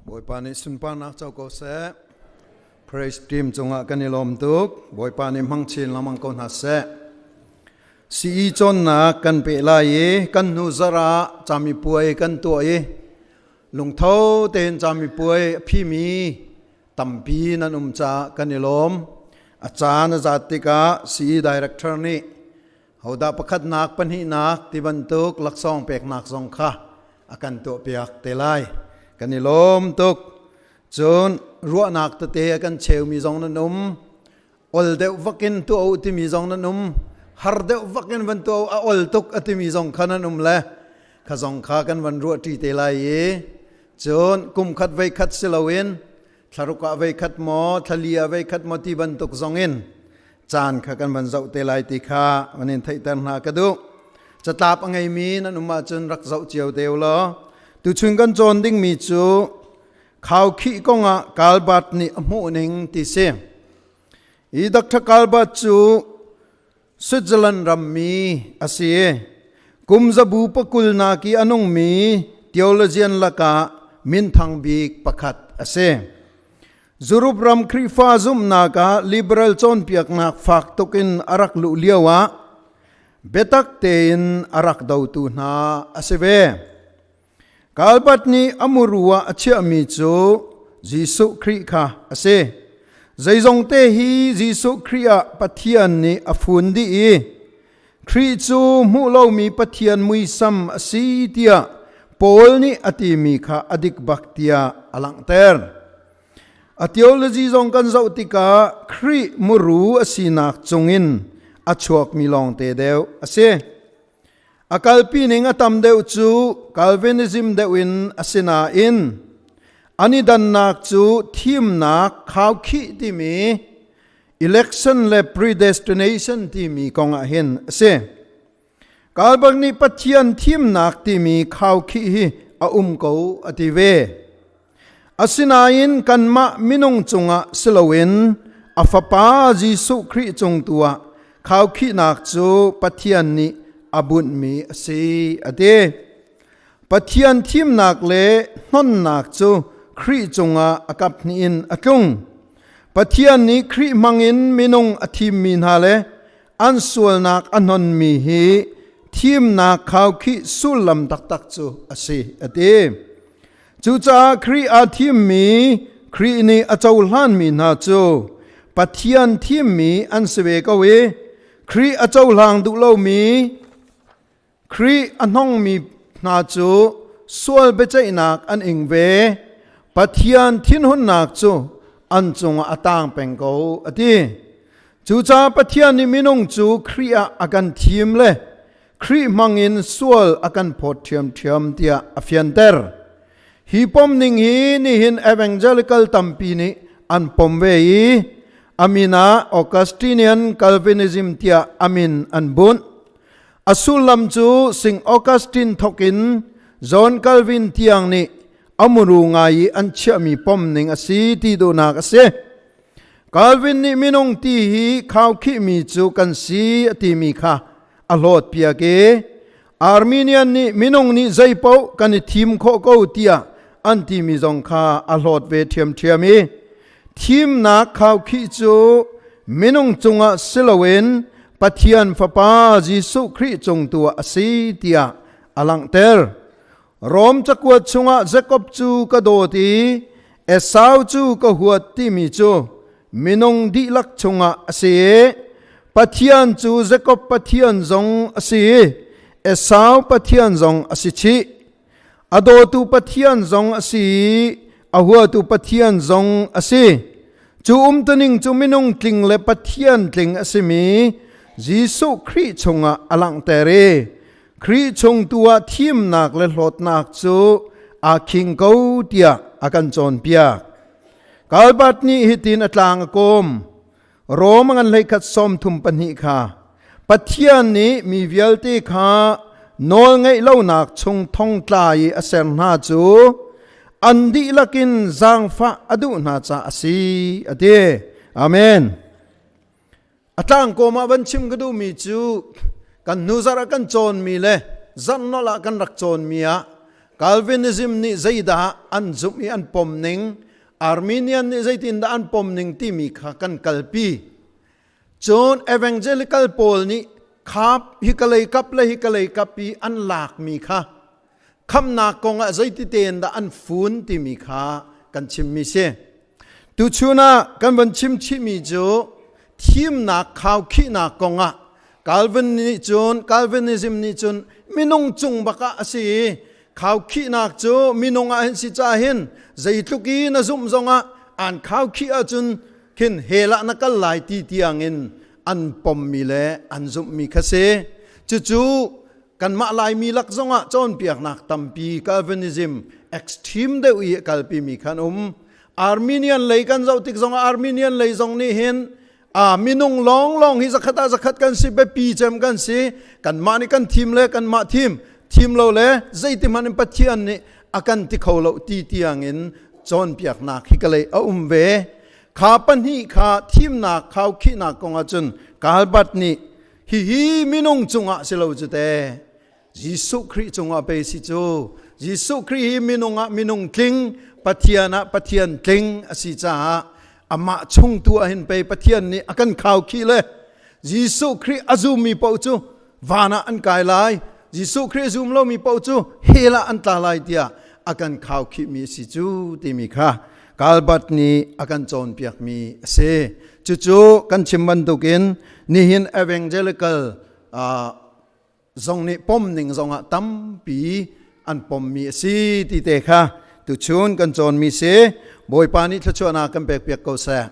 Bawipa nih sunparnak co ko seh. Praise team cungah kan i lawm tuk. Bawipa nih hmang chin lengmang ko hna seh. CE cawnnak kan pe lai i kan hnu zarh ah camipuai kan tuah i lungtho tein camipuai a phimi tampi nan um caah kan i lawm. A caan a zat tikah CE director nih hodah pakhatnak pahnihnak ti bantuk laksawng peknak zong kha a kan tuahpiak te lai. Kan i lawm tuk. Cun ruahnak tete a kan cheumi zong nan um. Ol deuh vakin tuah u timi zong nan um. Har deuh vakin van tuah u a ol tuk a timi zong kha nan um le kha zong kha kan van ruah ṭi te lai i cun kum khat vei khat si loin thlaruk ah vei khat maw thlali ah vei khat maw ti bantuk zong in caan kha kan van zoh te lai ti kha van in theihter hna ka duh. Catlap a ngeimi nan um ahcun rak zoh cio te u law tuchun kan cawn dingmi cu khaukhih kongah Kalbat nih a hmuh ning ti si. Hi Dr. Kalbat cu Switzerland rammi a si. Kum zabu pakul nak i a nungmi theologian lakah minthang bik pakhat a si. Zurup ram Khrihfa zumhnak ah liberal cawnpiaknak fak tuk in a rak luh lio ah biatak tein a rak dotu hna a si ve. Kalbat nih a muru ah a chiahmi cu Jesuh Khrih kha a si. Zeizong te hi Jesuh Khrih ah Pathian nih a fun dih i Khrih cu hmuh lomi Pathian muisam a si tiah Paul nih a timi kha a dik bak tiah a langhter. A theology zong kan zoh tikah Khrih muru a sinak cungin a chuakmi lawngte deuh a si. A kalpi ning a tam deuh cu Calvinism deuh in a si nain an i dannak cu thimnak khaukhih timi election le predestination timi kong ah hin a si. Kalbak nih Pathian thimnak timi khaukhih hi a um ko a ti ve. Asinain kanmah minung cungah si loin a fapa Jesuh Khrih cung tu ah khaukhihnak cu Pathian nih a bunhmi a si a ti. Pathian thimnak le hnonnak cu Khrih cungah a kap hnih in a tlung. Pathian nih Khrih hmangin minung a thimmi hna le an sualnak a hnonmi hi thimnak khaukhih sullam taktak cu a si a ti. Cucaah Khrih aa thimmi Khrih nih a cohlanmi hna cu Pathian thimmi an si ve ko i Khrih a cohlang duh lomi Khrih a hnongmi hna cu sual biaceihnak an ing ve. Pathian thinhunnak cu an cungah a tang peng ko, a ti. Cucaah Pathian nih minung cu Khrih ah a kan thim le Khrih hmangin sual a kan phawt ṭhiamṭhiam tiah a fianter. Hi pomning hi nihin evangelical tampi nih an pom ve i a min ah Augustinian Calvinism tiah a min an bunh. A sullam cu Sing Augustine thawkin John Calvin tiang nih a muru ngai i an chiahmi pomning a si ti duhnak a si. Calvin nih minung ti hi khaukhihmi cu kan si a timi kha a hlawt piak i Arminian nih minung nih zeipaoh kan i thim khawh ko tiah an timi zong kha a hlawt ve ṭhiamṭhiam i thimnak khaukhih cu minung cungah si loin Pathian Fapa Jesuh Khrih cung tu ah a si tiah a langhter. Rom cakuat chungah Jakob cu ka dawt i Esau cu ka huat timi cu minung dihlak chungah a si i Pathian cu Jakob Pathian zong a si i Esau Pathian zong a si chih. A dawtu Pathian zong a si i a huatu Pathian zong a si. Cu umtuning cu minung tling le Pathian tling a simi Jesuh Khrih chungah a langhter i Khrih chung tu ah thimnak le hlawtnak cu aa khing ko tiah a kan cawnpiak. Kalbat nih hitin a tlang a kawm. Rom ngan hleikhat 32 kha Pathian nih mi vialte kha nawl ngeih lonak chung thongtla i a ser hna cu an dihlak in zaangfah a duh hna caah a si a ti. Amen. A tlangkawm ah van chim ka duhmi cu kan hnu zarh ah kan cawnmi le zarh nolh ah kan rak cawnmi ah Calvinism nih zeidah an zumh i an pom ning, Arminian nih zeitindah an pom ning timi kha kan kalpi. Cun evangelical pawl nih khap hi ka lei kap le hi ka lei kap i an lakmi kha khamnak kong ah zeiti tein dah an fun timi kha kan chimmi si. Tuchun ah kan van chim chihmi cu thimnak khaukhihnak kong ah Calvin nih cun Calvinism nih cun minung cung bak ah a si i khaukhihnak cu minung ah hin si ca hin zeitluk i na zumh zongah an khaukhih ahcun khin hell ah na kal lai ti tiangin an pommi le an zumhmi kha si. Cucu kanmah Laimi lak zongah cawnpiaknak tampi Calvinism extreme deuh i a kalpimi khan um. Arminian lei kan zoh tik zongah Arminian lei zong nih hin a minung lawnglawng hi zakhat ah zakhat kan si biapi cem kan si kanmah nih kan thim le kanmah thim thim lo le zeiti hmanh in Pathian nih a kan ti kho lo ti tiangin cawnpiaknak hi ka lei a um ve kha pahnih kha thimnak khaukhihnak kong ahcun Calvert nih Hihi minung cungah si lo cu te. Jesuh Khrih cungah pei si cu. Jesuh Khrih hi minung ah minung tling, Pathian ah Pathian tling a si caah amah chung tu ah hin pei Pathian nih a kan khaukhih le Jesuh Khrih a zummi paoh cu van ah an kai lai. Jesuh Khrih a zum lomi paoh cu hell ah an tla lai tiah a kan khaukhihmi a si cu timi kha Calvert nih a kan cawnpiakmi a si. Cucu kan chim bantukin nihin evangelical zong nih pom ning zongah tampi an pommi a si ti te kha tuchun kan cawnmi si. Bawipa nih thluachuahnak kan pekpiak ko seh.